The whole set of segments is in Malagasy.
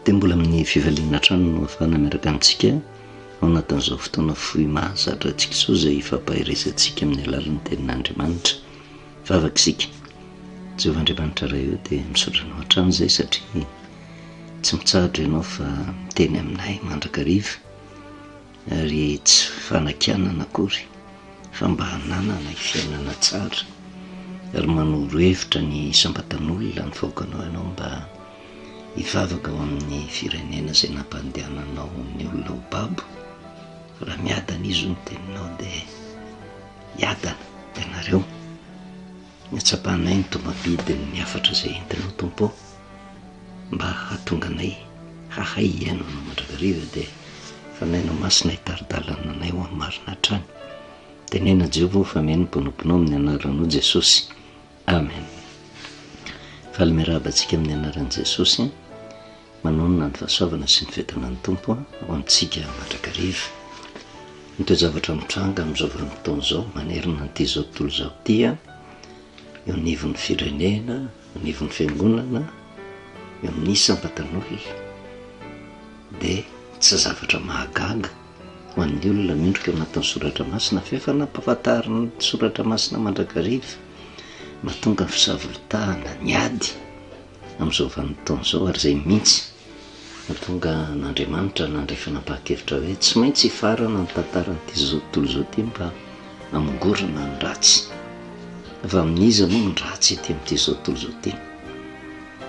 Dia mbola amin'ny fifaliana hatrany no ahafahana miaraka amintsika ao anatin'izao fotoana fohy mahazatra antsika izao izay hifampaherezantsika amin'ny alalan'ny tenin'Andriamanitra. Vavaka isika. Jehovah Andriamanitra Ray ô, dia misaotra Anao hatrany izay satria tsy mitsahatra Ianao fa miteny aminay mandrakariva ary tsy fanakianana akory fa mba hananana fiainana tsara ary manoro hevitra ny isam-batan'olona ny vahoakanao Ianao mba hivavaka ho amin'ny firenena izay nampandehananao ny olona ho babo. Raha miadana izy hoy ny teninao dia hiadana ianareo. Ny hatsapanay ny tombam-bidin'ny hafatra izay entinao Tompo ô, mba hahatonga anay hahay hihaino Anao mandrakariva dia Fanahinao Masina hitari-dalana anay ho amin'ny marina hatrany. Tenena Jehovah ô fa mihaino ny mpanomponao amin'ny anaranao Jesosy. Amen. Faly miarahaba antsika amin'ny anaran'i Jesosy. Manonona ny fahasoavana sy ny fiadanan'ny Tompo ho amintsika mandrakariva. Ny toe-javatra mitranga amin'izao vanim-potoana izao manerana an'ity izao tontolo izao ity, eo anivon'ny firenena, eo anivon'ny fiangonana, eo amin'ny isam-batan'olona, dia tsy zavatra mahagaga ho an'ny olona miondrika ao anatin'ny soratra masina fa efa nampahafantarin'ny soratra masina mandrakariva mahatonga ny fisavoritahana, ny ady amin'izao vanim-potoana izao ary izay mihitsy no tonga an'Andriamanitra nandray fanapahan-kevitra hoe tsy maintsy hifarana ny tantaran'ity izao tontolo izao ity mba hamongorana ny ratsy. Avy amin'iza moa ny ratsy ety amin'ity izao tontolo izao ity?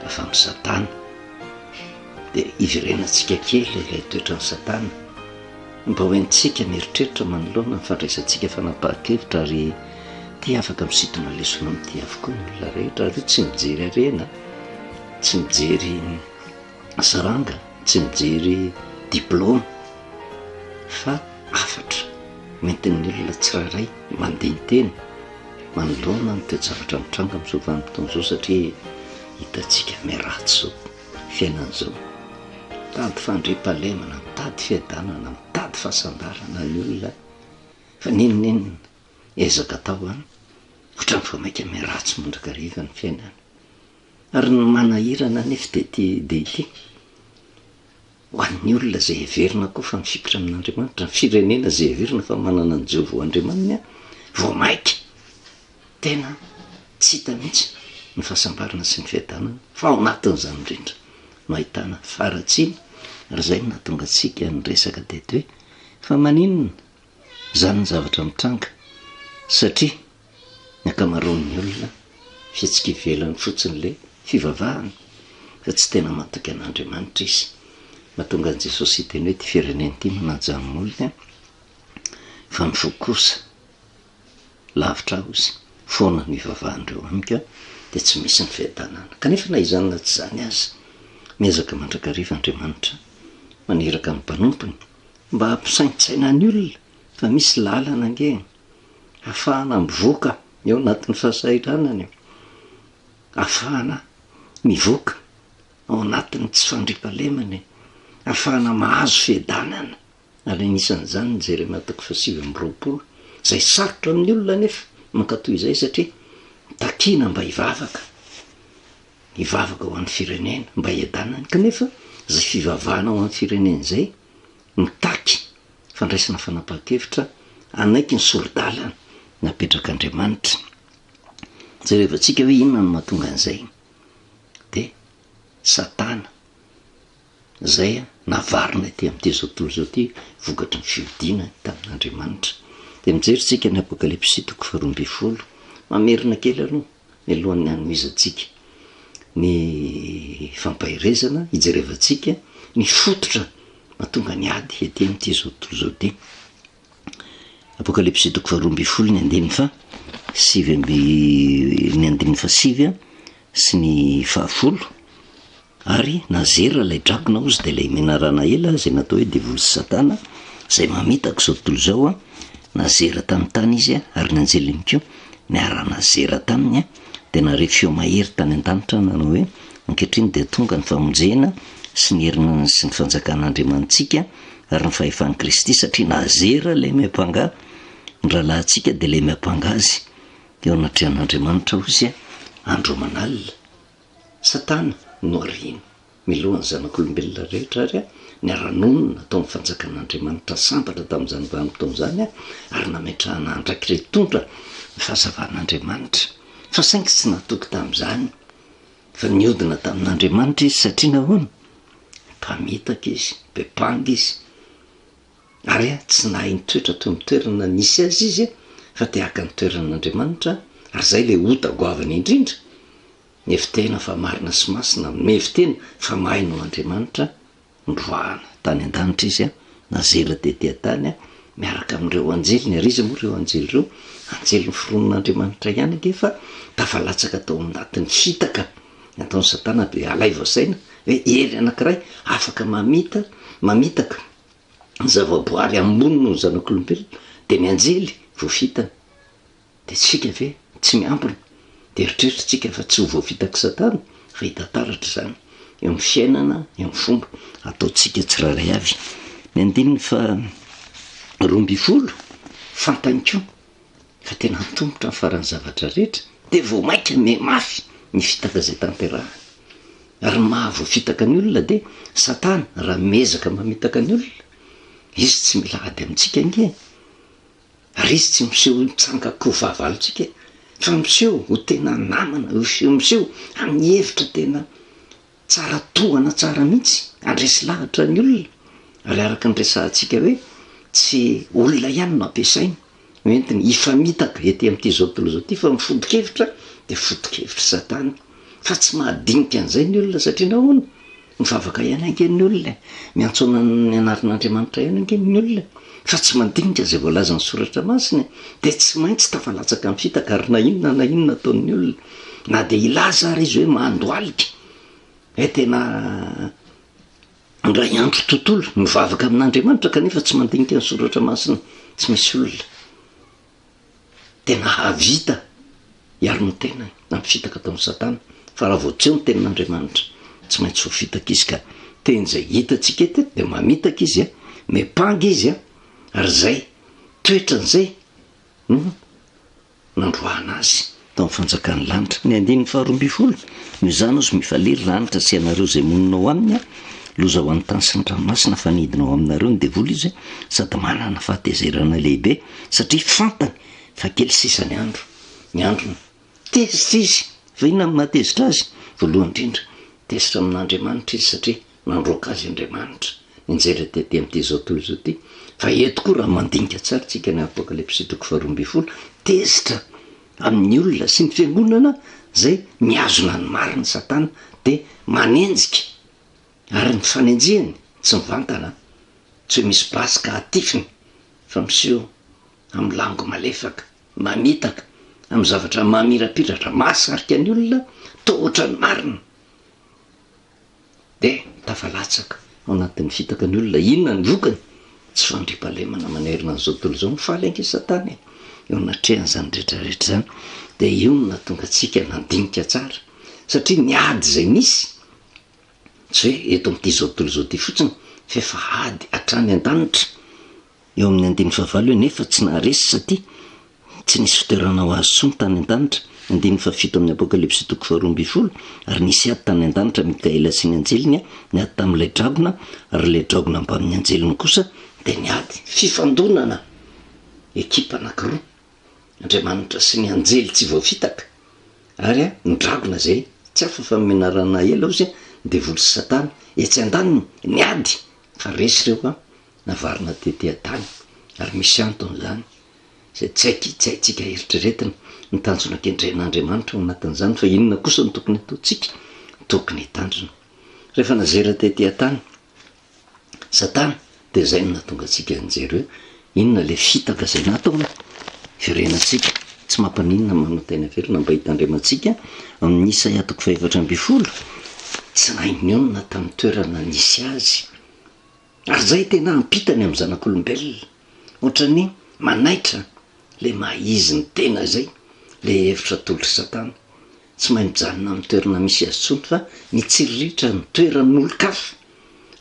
Avy amin'i Satana. Dia hiverenantsika kely ilay toetran'i Satana mba ho entintsika mieritreritra manoloana ny fandraisantsika fanapahan-kevitra ary ity afaka misintona lesona amin'ity avokoa ny olona rehetra ary io tsy mijery harena, tsy mijery saranga, tsy mijery diplaoma fa hafatra hoentin'ny olona tsirairay mandini-tena manoloana ny toe-javatra mitranga amin'izao vanim-potoana izao satria hitantsika miharatsy izao fiainana izao. Mitady fandriampahalemana, mitady fiadanana, mitady fahasambarana ny olona fa n'inon'inona ezaka atao an, ohatran'ny vao mainka miharatsy mandrakariva ny fiainana. Ary ny manahirana anefa dia ity dia ity, ho an'ny olona izay heverina koa fa mifikitra amin'Andriamanitra, ny firenena izay heverina fa manana an'i Jehovah ho Andriamaniny, vao mainka tena tsy hita mihitsy ny fahasambarana sy ny fiadanana, fa ao anatin'izany indrindra no ahitana faharatsiana, ary izay no nahatonga antsika niresaka teto hoe fa maninona izany ny zavatra mitranga, satria ny ankamaroan'ny olona fihetsika ivelany fotsiny le fivavahana fa tsy tena matoky an'Andriamanitra izy. Mahatonga an'i Jesosy hiteny hoe ity firenena ity manaja ny molony fa ny foko kosa lavitra ahy ozy, foana ny ivavahan'ireo amiko dia tsy misy ny fiadanana. Kanefa na izany na tsy izany aza, miezaka mandrakariva Andriamanitra maniraka ny mpanompony mba hampisaintsaina ny olona fa misy lalana ange e! Afahana mivoaka eo anatin'ny fahasahiranana io. Afahana mivoaka ao anatin'ny tsy fandriampahalemana e. Afahana mahazo fiadanana. Ary anisan'izany ny Jeremia toko faha-29, izay sarotra amin'ny olona anefa mankatò izay satria takiana mba hivavaka, hivavaka ho an'ny firenena mba hiadanany. Kanefa izay fivavahana ho an'ny firenena izay mitaky fandraisana fanapahan-kevitra hanaiky ny sori-dalana napetrak'Andriamanitra. Jerevantsika hoe inona no mahatonga an'izay. Dia Satana izay navarina ety amin'ity izao tontolo izao ity vokatry ny fiodiana tamin'Andriamanitra. Dia mijery isika ny Apokalypsy toko faharoa ambin'ny folo. Mamerina kely aloha mialohan'ny hanohizantsika ny fampaherezana, hijerevantsika ny fototra mahatonga ny ady ety amin'ity izao tontolo izao ity. Apokalypsy toko faharoa ambin'ny folo ny andininy faha sivy amby ny andininy fahasivy sy ny fahafolo. Ary nazera ilay dragona hozy dia ilay menarana ela izay natao hoe devoly sy satana izay mamitaka izao tontolo izao an, nazera tamin'ny tany izy ary ny anjeliny koa niara-nazera taminy dia nahare feo mahery tany an-danitra nanao hoe, ankehitriny dia tonga ny famonjena sy ny heriny sy ny fanjakan'Andriamanitsika ary ny fahefan'i Kristy satria nazera ilay miampanga ny rahalahintsika dia ilay miampanga azy eo anatrehan'Andriamanitra hozy andro aman'alina. Satana no ariana. milohan'ny zanak'olombelona rehetra ary niara-nonina tao amin'ny fanjakan'Andriamanitra sambatra tamin'izany vanim-potoana izany ary nametrahana andraikitra hitondra ny fahazavan'Andriamanitra. Fa saingy tsy natoky tamin'izany fa niodina tamin'Andriamanitra izy satria nahoana? Mpamitaka izy, be mpangy izy ary tsy nahay nitoetra teo amin'ny toerana nisy azy izy fa te haka ny toeran'Andriamanitra ary izay ilay ota goavana indrindra. Mihevi-tena fa marina sy masina, mihevi-tena fa mahay noho Andriamanitra, noroahana tany an-danitra izy, nazera tety an-tany miaraka amin'ireo anjeliny, ary iza moa ireo anjely ireo? Anjely noforonin'Andriamanitra ihany ange fa tafalatsaka tao anatin'ny fitaka nataon'i Satana dia alaivo saina hoe hery anankiray afaka mamita, mamitaka ny zavaboary ambony noho ny zanak'olombelona dia ny anjely voafitany. Dia tsika ve tsy miambina? Dia eritreritritsika fa tsy ho voafitak'i Satana? Fa hita taratra izany eo amin'ny fiainana, eo amin'ny fomba ataontsika tsirairay avy. Ny andininy faha 12, fantany koa fa tena antomotra ny faran'ny zavatra rehetra, dia vao mainka mihamafy ny fitaka izay tanterahany. Ary ny maha voafitaka ny olona dia Satana raha miezaka mamitaka ny olona, izy tsy mila ady amintsika ange e! Ary izy tsy miseho ho mitsanga-ko fahavalontsika e, fa miseho ho tena namana, miseho amin'ny hevitra tena tsara tohana tsara mihitsy, handresy lahatra ny olona. Ary araka ny resahantsika hoe tsy olona ihany no ampiasainy ho entiny hifamitaka ety amin'ity izao tontolo izao ity fa ny foto-kevitra dia foto-kevitr'i Satana. Fa tsy mahadinika an'izay ny olona satria nahoana? Mivavaka ihany ange ny olona e! Miantso ny anaran'Andriamanitra ihany ange ny olona e! Fa tsy mandinika izay voalazan'ny Soratra Masina e! Dia tsy maintsy tafalatsaka amin'ny fitaka ary na inona na inona ataon'ny olona, na dia hilaza ary izy hoe mandohalika, hoe tena indray andro tontolo mivavaka amin'Andriamanitra kanefa tsy mandinika ny Soratra Masina, tsy misy olona. Tena hahavita hiaro ny tenany amin'ny fitaka ataon'i Satana, fa raha vao tsy eo ny tenin'Andriamanitra, tsy maintsy voafitaka izy ka teny izay hitantsika eto dia mamitaka izy, miampanga izy, ary izay toetrany izay no nandroahana azy tao amin'ny fanjakan'ny lanitra. Ny andininy faharoa ambinifolo, Noho izany ozy mifalia ry lanitra sy ianareo izay monina ao aminy, loza ho an'ny tany sy ny ranomasina fa nidina ao aminareo ny devoly izy sady manana fahatezerana lehibe satria fantany fa kely sisa ny andro, ny androny. Tezitra izy! Fa inona no nahatezitra azy? Voalohany indrindra, tezitra amin'Andriamanitra izy satria nandroaka azy Andriamanitra, nianjera tety amin'ity izao tontolo izao ity. Fa eto koa raha mandinika tsara isika ny Apokalypsy toko faharoa ambinifolo, tezitra amin'ny olona sy ny fiangonana izay mihazona ny marina Satana dia manenjika, ary ny fanenjehany tsy mivantana, tsy hoe misy basy ka atifiny fa miseho amin'ny lango malefaka, mamitaka, amin'ny zavatra mamirapiratra, mahasarika ny olona toa ohatran'ny marina, dia tafalatsaka ao anatin'ny fitaka ny olona. Inona ny vokany? Tsy fandriampahalemana manerana an'izao tontolo izao. Mifaly ange Satana e! Eo anatrehan'izany rehetra rehetra izany, dia io no nahatonga antsika nandinika tsara, satria ny ady izay nisy, tsy hoe eto amin'ity izao tontolo izao ity fotsiny, fa efa ady hatrany an-danitra. Eo amin'ny andininy fahavalo hoe nefa tsy naharesy satria tsy nisy fitoerana ho azy intsony tany an-danitra, andininy fahafito amin'ny Apokalypsy toko faharoa ambinifolo, ary nisy ady tany an-danitra Mikaela sy ny anjeliny niady tamin'ilay dragona, ary ilay dragona mbamin'ny anjeliny kosa dia niady. Fifandonana ekipa anankiroa, Andriamanitra sy ny anjely tsy voafitaka, ary ny dragona izay tsy hafa fa menarana ela ozy, ny devoly sy satana, etsy andaniny niady fa resy ireo navarina tety an-tany ary misy antony izany izay tsy haiko tsy haintsika eritreretina ny tanjona kendren'Andriamanitra ao anatin'izany fa inona kosa no tokony hataontsika? Tokony hitandrina. Rehefa nazera tety an-tany Satana dia izay no nahatonga antsika nijery hoe inona ilay fitaka izay nataony. Firenantsika tsy mampaninona ny manao tena velona mba hitandremantsika amin'ny Isaia toko fahefatra ambinifolo tsy nahay nionona tamin'ny toerana nisy azy. Ary zay tena ampitany amin'ny zanak'olombelona. Ohatran'ny manaitra le maha izy ny tena izay le hevitra atolotr'i satana. Tsy mahay mijanona amin'ny toerana misy azy intsony fa mitsiriritra ny toeran'olon-kafa.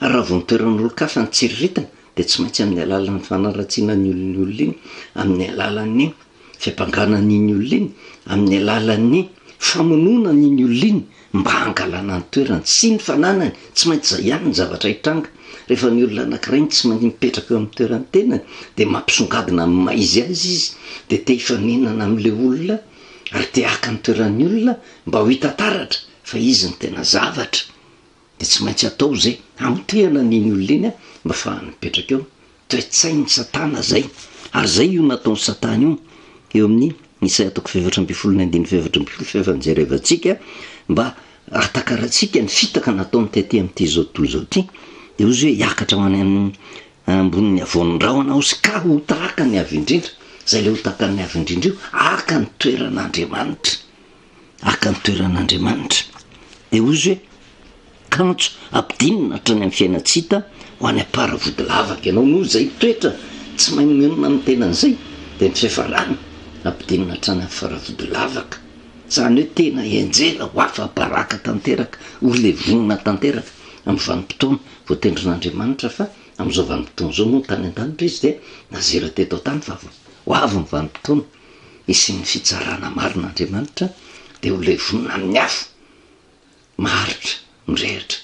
Ary raha vao ny toeran'olon-kafa no tsiriritana dia tsy maintsy amin'ny alalan'ny fanaratsiana ny olon'ny olona iny, amin'ny alalan'ny fiampangana an'iny olona iny, amin'ny alalan'ny. famonoana an'iny olona iny mba hangalana ny toerany sy ny fananany, tsy maintsy izay ihany ny zavatra hitranga. Rehefa ny olona anankiray no tsy maintsy mipetraka eo amin'ny toeran'ny tenany dia mampisongadina amin'ny maha izy azy izy, dia te hifaninana amin'ilay olona ary te haka ny toeran'ny olona mba ho hita taratra fa izy no tena zavatra. Dia tsy maintsy atao izay hamotehana an'iny olona iny mba hahafahany mipetraka eo. Toe-tsain'i Satana izay. Ary izay io nataon'i Satana io eo amin'ny Isaia toko fahefatra ambin'ny folo ny andininy fahefatra ambin'ny folo f'efa nijerevantsika mba hahatakarantsika ny fitaka nataony tety amin'ity izao tontolo izao ity. Dia hoy izy hoe hiakatra ho any amin'ny ambonin'ny havoan'ny rahona aho sy ka ho tahaka ny Avo Indrindra. Izay ilay ho tahaka ny Avo Indrindra io, haka ny toeran'Andriamanitra. Haka ny toeran'Andriamanitra. Dia hoy izy hoe, Kanjo ampidinina hatrany amin'ny fiainan-tsy hita ho any am-para-vodilavaka ianao. Noho izay toetra tsy mahay mionona amin'ny tenany izay, dia ny fiafarany ampidinina hatrany amin'ny fara-vodilavaka. Izany hoe tena hianjera ho afa-baraka tanteraka, ho levonina tanteraka amin'ny vanim-potoana voatendrin'Andriamanitra fa amin'izao vanim-potoana izao moa tany an-danitra izy dia nazera teto an-tany fa ho avy ny vanim-potoana hisian'ny fitsarana marina Andriamanitra dia ho levonina amin'ny afo maharitra mirehitra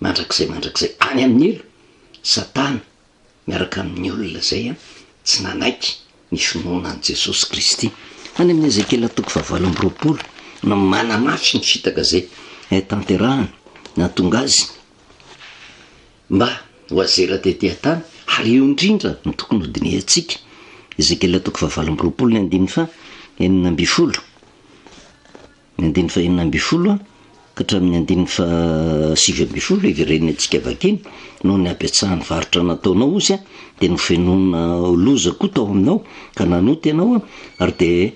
mandrakizay mandrakizay any amin'ny helo Satana miaraka amin'ny olona izay tsy nanaiky ny finoana an'i Jesosy Kristy. Any amin'ny Ezekiela toko fahavalo amby 20 no manamafy ny fitaka izay tanterahany nahatonga azy mba ho azera tety an-tany, ary io indrindra no tokony hodinihantsika. Ezekiela toko fahavalo amby 20 ny andininy faha 16. Ny andininy fahenina ambin'ny folo ka hatramin'ny andininy faha-19, heverina antsika vakina, noho ny habetsahan'ny varotra nataonao ozy dia nofenoina loza koa tao aminao ka nanota ianao ary dia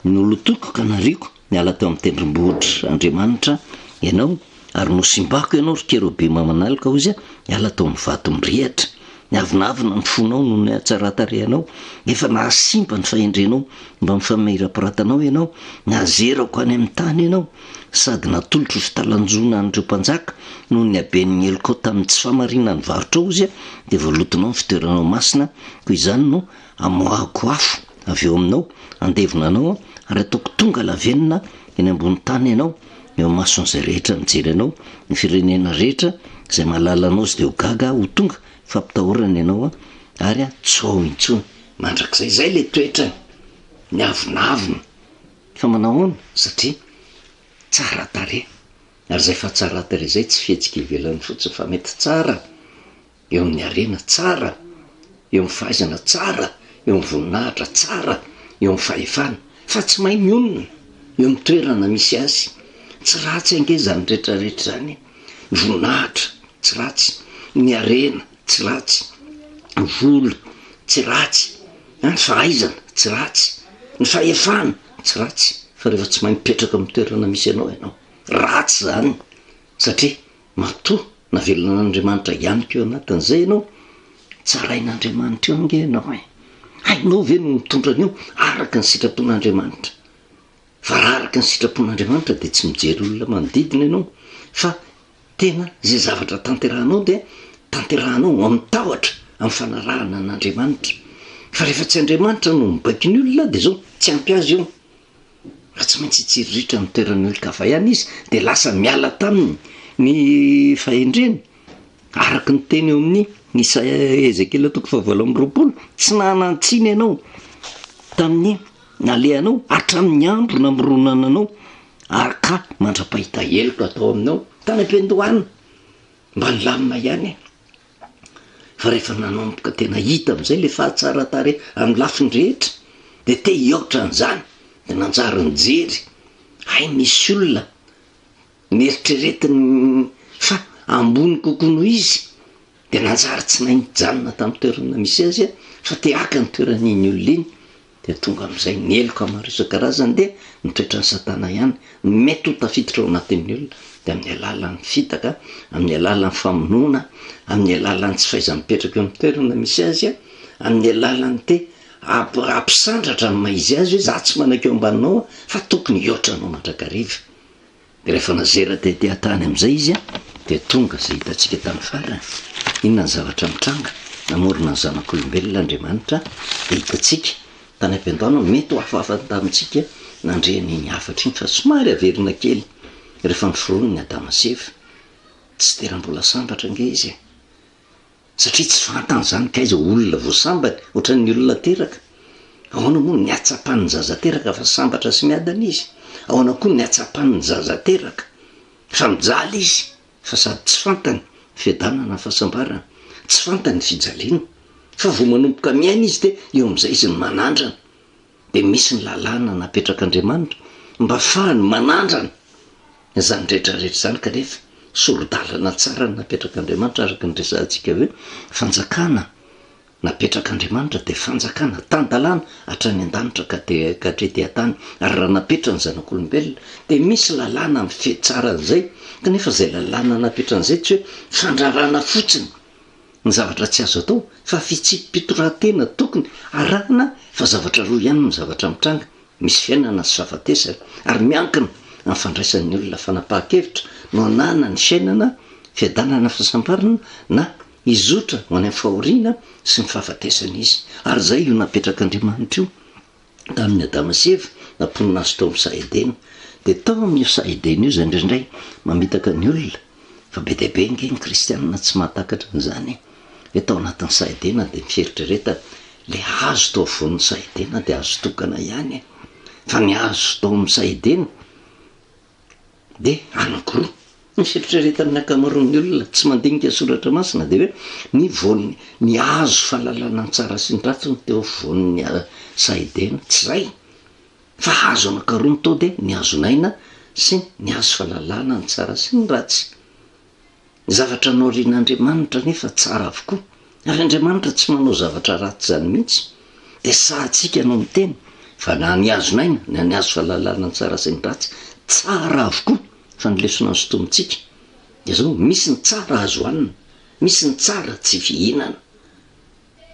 nolotoiko ka nariako niala teo amin'ny tendrombohitr' Andriamanitra ianao ary nosimbako ianao ry kerobima aman'alika ozy niala tao amin'ny vato mirehitra. Niavonavona ny fonao noho ny hatsaran-tarehinao, efa nahasimba ny fahendrenao mbamin'ny famirapiratanao ianao, nazerako any amin'ny tany ianao, sady natolotro ho fitalanjona an'ireo mpanjaka, noho ny haben'ny helokao tamin'ny tsy fahamarinan'ny varotrao, hozy, dia voalotonao ny fitoeranao masina, koa izany no amoahako afo avy eo aminao, handevona anao, ary hataoko tonga lavenona eny ambony tany ianao, eo imason'izay rehetra mijery anao, ny firenena rehetra izay mahalala anao sy dia ho gaga ho tonga fampitahorana ianao ary tsy ho ao intsony mandrakizay. Izay ilay toetrany, ny avonavony. Fa manahoana? Satria tsara tarehy. Ary izay fahatsaran-tarehy izay tsy fihetsika ivelany fotsiny fa mety tsara eo amin'ny harena, tsara eo amin'ny fahaizana, tsara eo amin'ny voninahitra, tsara eo amin'ny fahefana, fa tsy mahay mionona eo amin'ny toerana misy azy. Tsy ratsy ange izany rehetrarehetra izany e! Ny voninahitra, tsy ratsy, ny harena, tsy ratsy, ny vola, tsy ratsy, ny fahaizana, tsy ratsy, ny fahefana, tsy ratsy, fa rehefa tsy mahay mipetraka amin'ny toerana misy anao ianao, ratsy izany, satria Matoa navelan'Andriamanitra hianoka eo anatin'izay ianao, tsarain'Andriamanitra eo ange ianao e! Hainao ve ny mitondra an'io araka ny sitrapon'Andriamanitra? Fa raha araka ny sitrapon'Andriamanitra dia tsy mijery olona manodidina ianao fa tena izay zavatra tanterahanao dia tanterahanao amin'ny tahotra, amin'ny fanarahana an'Andriamanitra. Fa rehefa tsy Andriamanitra no mibaiko ny olona dia izao, tsy ampy azy io. Fa tsy maintsy hitsiriritra ny toeran'ny olon-kafa ihany izy, dia lasa miala taminy ny fahendreny, araka ny teny eo amin'ny Isaia Ezekiela toko fahavalo amby 20, tsy nanan-tsiny ianao tamin'ny nalehanao hatramin'ny andro namoronana anao, ary ka mandra-pahita heloka tao aminao tany am-piandohana, mba nilamina ihany e. Fa rehefa nanomboka tena hita amin'izay ilay fahatsaran-tarehy amin'ny lafiny rehetra dia te hihoatra an'izany, dia nanjary nijery, hay misy olona neritreretiny fa ambony kokoa noho izy, dia nanjary tsy nahay nijanona tamin'ny toerana misy azy fa te haka ny toeran'iny olona iny. Dia tonga amin'izay ny heloka maro isan-karazany dia ny toetran'i Satana ihany no mety ho tafiditra ao anatin'ny olona dia amin'ny alalan'ny fitaka, amin'ny alalan'ny famonoana, amin'ny alalan'ny tsy fahaiza-mipetraka eo amin'ny toerana misy azy, amin'ny alalan'ny te hampisandratra ny maha izy azy hoe za tsy manaiky eo ambaninao aho fa tokony hihoatra anao mandrakariva. Rehefa nazera tety an-tany amin'izay izy dia tonga izay hitantsika tamin'ny farany. Inona ny zavatra mitranga? Namorona ny zanak'olombelona Andriamanitra dia hitantsika. Tany am-piandohana, mety ho hafahafa tamintsika nandre an'iny hafatra iny, fa somary averina kely rehefa noforoniny Adama sy Eva. Tsy tena mbola sambatra ange izy e! Satria tsy fantany izany k'aiza olona vao sambany, ohatran'ny olona teraka. Ahoana moa ny hahatsapan'ny zaza teraka fa sambatra sy miadana izy? Ahoana koa ny hahatsapan'ny zaza teraka fa mijaly izy? Fa sady tsy fantany ny fiadanana ny fahasambarana, tsy fantany ny fijaliana. Fa vao manomboka miaina izy dia eo amin'izay izy no manandrana. Dia misy ny lalàna napetrak'Andriamanitra mba afahany manandrana izany rehetra rehetra izany kanefa sori-dalana tsara no napetrak'Andriamanitra araka ny resahantsika hoe fanjakana Napetrak'Andriamanitra dia fanjakana tan-dalàna hatrany an-danitra ka ka hatrety an-tany, ary raha napetrany zanak'olombelona dia misy lalàna mifehy tsara an'izay, kanefa izay lalàna napetrany izay tsy hoe fandrarana fotsiny ny zavatra tsy azo atao fa fitsipi-pitondrantena tokony arahina fa zavatra roa ihany no zavatra mitranga, misy fiainana sy fahafatesana ary miankina amin'ny fandraisan'ny olona fanapahan-kevitra no ananany fiainana, fiadanana, fahasambarana na Hizotra ho any amin'ny fahoriana sy ny fahafatesana izy. Ary izay io napetrak'Andriamanitra io tamin'i Adama sy Eva, namponina azy tao amin'ny saha Edena. Dia tao amin'io saha Edena io izay indraindray mamitaka ny olona, fa be dia be ange ny kristianina tsy mahatakatra an'izany e! Hoe tao anatin'ny saha Edena dia ny fieritreretana, ilay hazo tao afovoan'ny saha Edena dia hazo tokana ihany e! Fa ny hazo tao amin'ny saha Edena Dia anankiroa. Ny fieritreretan'ny ankamaroan'ny olona tsy mandinika soratra masina dia hoe ny voan'ny ny hazo fahalalana ny tsara sy ny ratsy no teo afovoan'ny saha Edena. Tsy izay fa hazo anankiroa no tao dia ny hazon'aina sy ny hazo fahalalana ny tsara sy ny ratsy. Ny zavatra noharian'Andriamanitra anefa tsara avokoa, ary Andriamanitra tsy manao zavatra ratsy izany mihitsy. Dia sahintsika no miteny fa na ny hazon'aina na ny hazo fahalalana ny tsara sy ny ratsy, tsara avokoa, fa ny lesona nosintomintsika dia izao, misy ny tsara azo hanina, misy ny tsara tsy fihinana.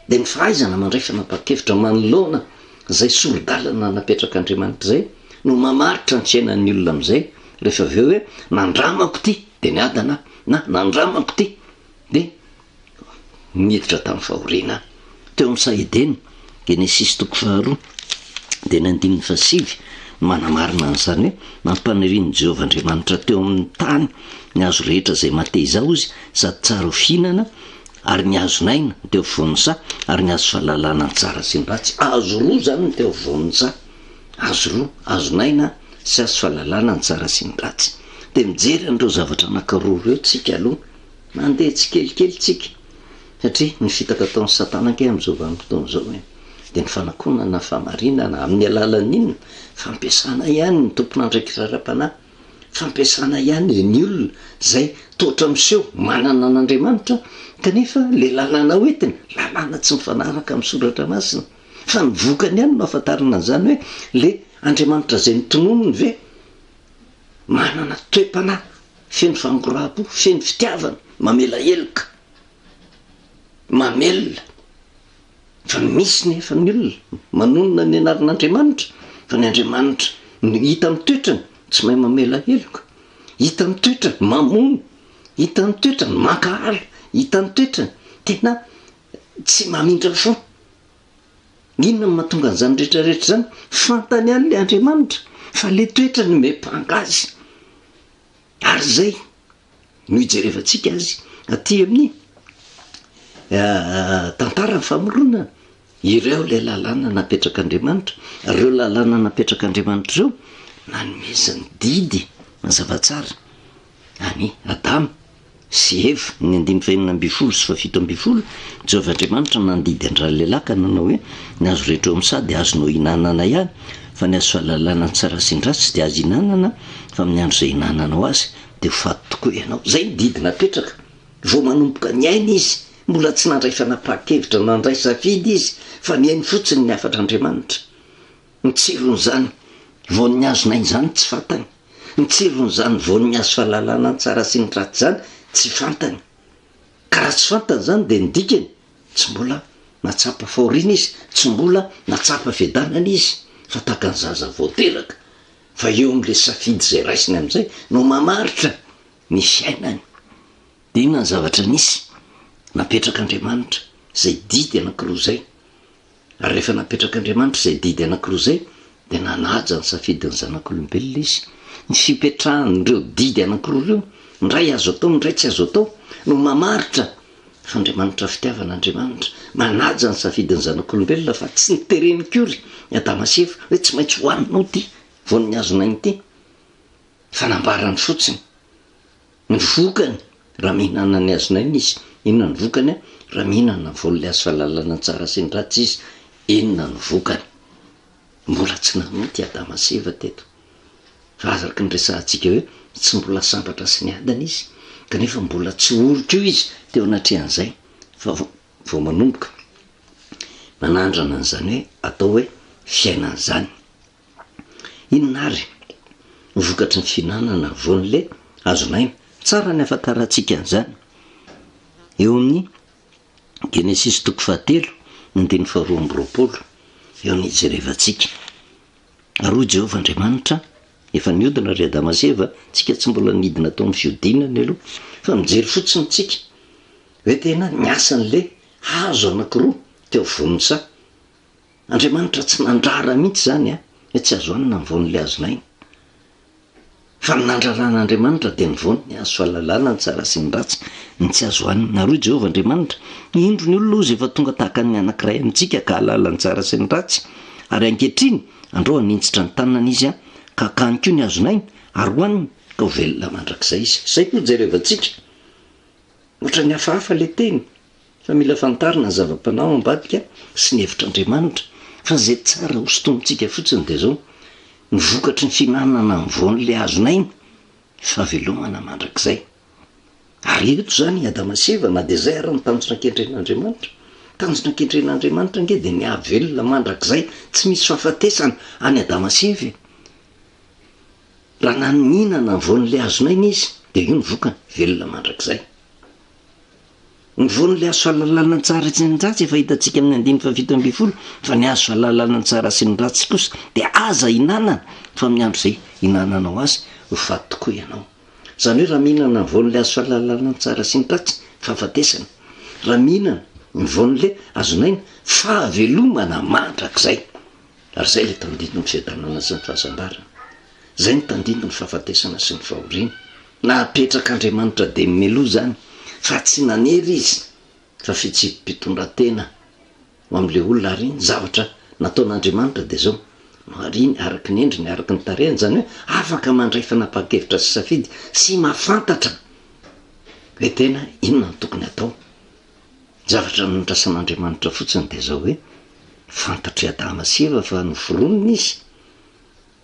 Dia ny fahaizana mandray fanapahan-kevitra manoloana izay sori-dalana napetrak'Andriamanitra izay no mamaritra ny fiainan'ny olona amin'izay rehefa avy eo hoe nandramako ity dia niadana aho na nandramako ity dia niditra tamin'ny fahoriana aho. Teo amin'ny saha Edena, Genesisy toko faharoa dia ny andininy fahasivy no manamarina an'izany hoe nampanirian'i Jehovah Andriamanitra teo amin'ny tany ny hazo rehetra izay mateza ao izy sady tsara ho fihinana Ary ny hazon'aina ny teo afovoan'ny saha, ary ny hazo fahalalana ny tsara sy ny ratsy. Hazo roa izany ny teo afovoan'ny saha. Hazo roa, hazon'aina sy hazo fahalalana ny tsara sy ny ratsy. Dia mijery an'ireo zavatra anankiroa ireo tsika aloha. Mandeha tsikelikely tsika. Satria ny fitaka ataon'i Satana ange amin'izao vanim-potoana izao e, dia ny fanakonana ny fahamarinana amin'ny alalan'ny inona? Fampiasana ihany ny tompon'andraikitra ara-panahy. Fampiasana ihany ny olona izay toatra miseho manana an'Andriamanitra kanefa le lalàna hoentiny, lalàna tsy mifanaraka amin'ny soratra masina. Fa ny vokany ihany no ahafantarana an'izany hoe le Andriamanitra izay notononiny ve manana toe-panahy feno fangoraham-po, feno fitiavana, mamela heloka, mamelona. Fa misy nefa ny olona manonona ny anaran'Andriamanitra fa ny Andriamanitra no hita amin'ny toetrany tsy mahay mamela heloka, hita amin'ny toetrany mamono, hita amin'ny toetrany mankahala, hita amin'ny toetrany tena tsy mamindra fo. Inona no mahatonga an'izany rehetra rehetra izany? Fantany ihany ilay Andriamanitra fa ilay toetrany no miampanga azy. Ary izay no ijerevantsika azy aty amin'ny tantaran'ny famoronana. Ireo ilay lalàna napetrak'Andriamanitra, ary ireo lalàna napetrak'Andriamanitra ireo nanomezany didy mazava tsara an'i Adama sy Eva, ny andininy fahenina ambin'ny folo sy fahafito ambin'ny folo, Jehovah Andriamanitra nandidy an-dralehilahy ka nanao hoe, Ny hazo rehetra eo amin'ny saha dia azonao ihinanana ihany, fa ny hazo fahalalana ny tsara sy ny ratsy dia azo ihinanana, fa amin'ny andro izay ihinananao azy dia ho faty tokoa ianao. Izay ny didy napetraka. Vao manomboka niaina izy, mbola tsy nandray fanapahan-kevitra, nandray safidy izy, fa nihaino fotsiny ny hafatr'Andriamanitra. Ny tsiron'izany voan'ny hazon'aina izany tsy fantany. Ny tsiron'izany voan'ny hazo fahalalana ny tsara sy ny ratsy izany tsy fantany. Ka raha tsy fantany izany dia ny dikany, tsy mbola nahatsapa fahoriana izy, tsy mbola nahatsapa fiadanana izy, fa tahaka ny zaza vao teraka. Fa eo amin'ilay safidy izay raisiny amin'izay no mamaritra ny fiainany. Dia inona ny zavatra nisy? Napetrak'Andriamanitra izay didy anankiroa izay. Ary rehefa napetrak'Andriamanitra izay didy anankiroa izay, dia nanaja ny safidin'ny zanak'olombelona Izy. Ny fipetrahan'ireo didy anankiroa ireo, ny iray azo atao, ny iray tsy azo atao, no mamaritra fa Andriamanitra fitiavana Andriamanitra, manaja ny safidin'ny zanak'olombelona fa tsy nitereny kory i Adama sy Eva hoe tsy maintsy hohaninao ity voan'ny hazon'aina ity, fa nambarany fotsiny. Ny vokany raha mihinana ny hazon'aina izy, inona ny vokany raha mihinana ny voan'ilay hazo fahalalana ny tsara sy ny ratsy izy, inona no vokany? Mbola tsy nanota i Adama sy Eva teto. Fa araka ny resahantsika hoe tsy mbola sambatra sy niadana izy, kanefa mbola tsy ory koa izy teo anatrehan'izay fa vao manomboka manandrana an'izany hoe atao hoe fiainana izany. Inona àry no vokatry ny fihinanana voan'ilay hazon'aina? Tsara ny hahafantarantsika an'izany. Eo amin'ny Genesisy toko fahatelo, andininy faharoa amby 20, eo no hijerevantsika. Ary hoy Jehovah Andriamanitra, Efa niodina ry Adama sy Eva, tsika tsy mbola nidina tao amin'ny fiodinany aloha, fa mijery fotsiny tsika, hoe tena niasa an'ilay hazo anankiroa teo afovoan'ny saha. Andriamanitra tsy nandrara mihitsy izany an, hoe tsy azo hanina ny voan'ilay hazon'aina. Fa ny nandraran'Andriamanitra dia ny voany, ny hazo fahalalana ny tsara sy ny ratsy, ny tsy azo hanina. Ary hoy Jehovah Andriamanitra, Indro ny olona hozy efa tonga tahaka ny anankiray amintsika ka hahalala ny tsara sy ny ratsy. Ary ankehitriny, andrao haninjitra ny tanany izy ka hakany koa ny hazon'aina, ary hohaniny, ka ho velona mandrakizay izy. Izay koa jerevantsika. Ohatran'ny hafahafa ilay teny. Fa mila fantarina ny zava-panahy ao ambadika sy ny hevitr'Andriamanitra, fa izay tsara hosintomintsika fotsiny dia izao, ny vokatry ny fihinanana ny voan'ilay hazon'aina, fahavelomana mandrakizay. Ary eto izany i Adama sy Eva, na dia izay ary ny tanjona kendren'Andriamanitra. Tanjona kendren'Andriamanitra ange dia ny hahavelona mandrakizay, tsy misy fahafatesana an'i Adama sy Eva e. Raha nihinana ny voan'ilay hazon'aina izy, dia io ny vokany, velona mandrakizay. Ny voan'ilay hazo fahalalana ny tsara sy ny ratsy efa hitantsika amin'ny andininy faha-17 fa ny hazo fahalalana ny tsara sy ny ratsy kosa dia aza hinanana fa amin'ny andro izay hinananao azy ho faty tokoa ianao. Izany hoe raha mihinana ny voan'ilay hazo fahalalana ny tsara sy ny ratsy, fahafatesana. Raha mihinana ny voan'ilay hazon'aina, fahavelomana mandrakizay. Ary izay ilay tandindon'ny fiadanana sy ny fahasambarana. Izay ny tandindon'ny fahafatesana sy ny fahoriana. Napetrak'Andriamanitra dia meloa izany fa tsy nanery izy fa fitsipi-pitondran-tena ho amin'ilay olona ary ny zavatra nataon'Andriamanitra dia izao, nohariny araka ny endriny, araka ny tarehiny, izany hoe afaka mandray fanapahan-kevitra sy safidy sy mahafantatra hoe tena inona no tokony hatao. Ny zavatra nandrasan'Andriamanitra fotsiny dia izao hoe fantatr'i Adama sy Eva fa noforonina izy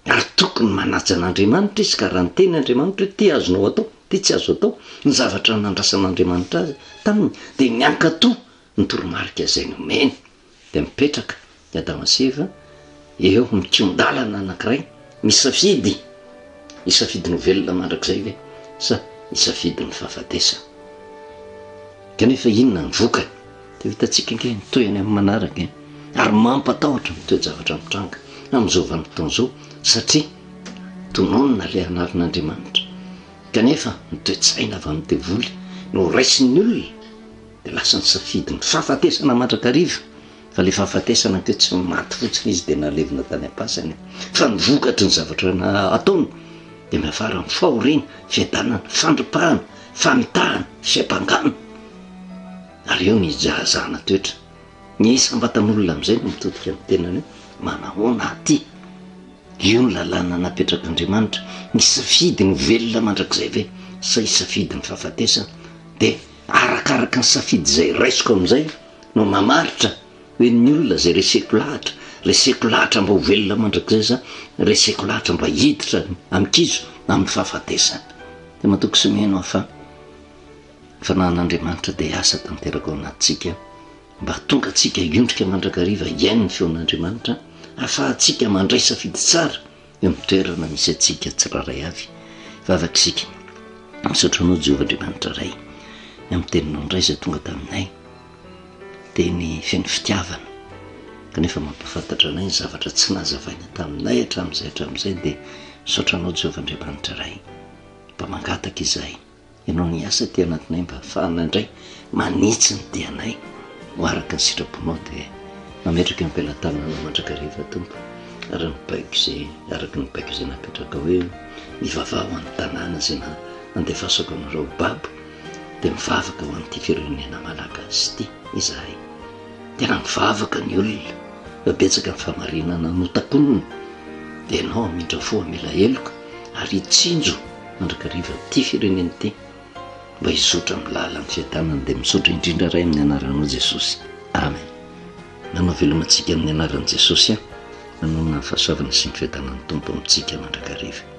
Ary tokony manaja an'Andriamanitra izy ka raha niteny Andriamanitra hoe ity azonao atao, ity tsy azo atao, ny zavatra nandrasan'Andriamanitra azy taminy dia ny hankatò ny toromarika izay nomeny. Dia mipetraka i Adama sy Eva eo mikion-dalana anankiray, misafidy, hisafidy ny ho velona mandrakizay ve sa hisafidy ny fahafatesana? Kanefa inona ny vokany? Dia ho hitantsika ange ny tohiny amin'ny manaraka e! Ary mampatahotra ny toe-javatra mitranga amin'izao vanim-potoana izao satria tononina ilay anaran'Andriamanitra kanefa ny toe-tsaina avy amin'ny devoly no raisin'ny olona dia lasa nisafidy ny fahafatesana mandrakariva fa ilay fahafatesana ange tsy maty fotsiny izy dia nalevina tany am-pasana fa ny vokatry ny zavatra ataony dia miafara amin'ny fahoriana, fiadanana, fandripahana, famitahana, fiampangana. Ary eo ny hijahazahana toetra. Ny isam-batan'olona amin'izay no mitodika amin'ny tenany hoe, Manahoana aty? Io ny lalàna napetrak'Andriamanitra. Nisafidy ny ho velona mandrakizay ve sa hisafidy ny fahafatesana? Dia arakaraka ny safidy izay raisiko amin'izay no mamaritra hoe ny olona izay reseko lahatra, reseko lahatra mba ho velona mandrakizay sa reseko lahatra mba hiditra amin'ny kizo amin'ny fahafatesana. Dia matoky sy mino aho fa Ny fanahin'Andriamanitra dia hiasa tanteraka ao anatintsika mba hahatonga antsika hiondrika mandrakariva hihaino ny feon'Andriamanitra, hahafahantsika mandray safidy tsara eo amin'ny toerana misy antsika tsirairay avy. Vavaka isika. Misaotra Anao Jehovah Andriamanitra Ray, ny amin'ny teninao indray izay tonga taminay, teny feno fitiavana, kanefa mampahafantatra anay ny zavatra tsy nazavaina taminay hatramin'izay hatramin'izay, dia misaotra Anao Jehovah Andriamanitra Ray, mba mangataka izahay. Ianao niasa aty anatinay mba hahafahana indray manitsy ny dianay ho araka ny sitraponao dia Mametraka eo am-pelatanana mandrakariva Tompo ary ny baiko izay araka ny baiko izay napetraka hoe mivavaha ho an'ny tanàna izay nandefasako anareo babo dia mivavaka ho an'ity firenena malagasy ity izahay. Tena mivavaka ny olona fa betsaka ny famarinana notakonina dia ianao hamindra fo hamela heloka ary hitsinjo mandrakariva ity firenena ity mba hizotra amin'ny lalan'ny fiadanana dia misaotra indrindra Ray amin'ny anaranao Jesosy. Amen. Nanao veloma antsika amin'ny anaran'i Jesosy aho. Manonona ny fahasoavana sy ny fiadanan'ny Tompo amintsika mandrakariva.